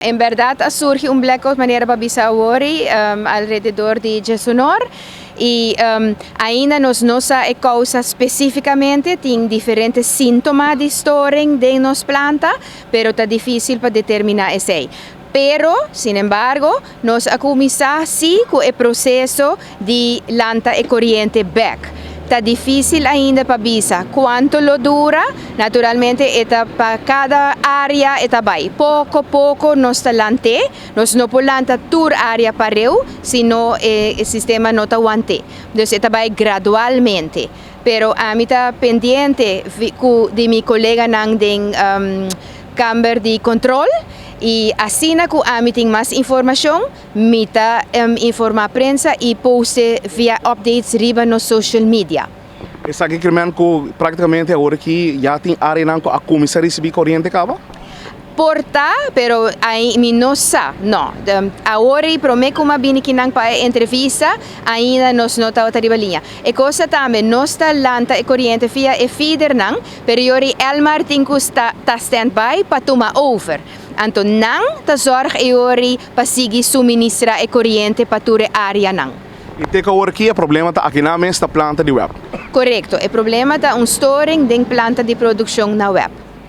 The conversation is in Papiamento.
En berdad a surgi un blackout, manera bo a bisa awor, alrededor di 11 or y ainda nos no sa e causa specificamente. Tin diferente sintoma di storing den nos planta, pero ta dificil pa determina esey. Pero, sin embargo, nos a cuminsa si cu e proceso di lanta e coriente back. Ta dificil ainda pa bisa cuanto lo dura. Naturalmente, ta pa cada area ta bay. Poco poco nos ta lant'e, nos no por lanta tur area pareu, sino e sistema no ta wanta. Anto, ta bay gradualmente. Pero ami ta pendiente di mi coleganan den camber di control y asina cu ami tin mas informacion, mi ta informa prensa y post via updates riba nos social media. Esaki kiermen cu practicamente awor aki ya tin area cu a cuminsa ricibi coriente caba? Por ta, pero ey mi no sa, no. Awor prome cu m'a bini akinan pa entrevista, ainda nos no ta riba liña. E cos tambe, nos ta lanta e coriente via e feeder nan, pero yori Elmar tin cu ta stand-by pa tuma over. Anto nan ta zorg e ori pa sigui suministra e coriente pa tur area nan. Y te awor aki e problema ta aki na mes planta di WEB. Correcto, e problema ta un storing den planta di produccion na WEB.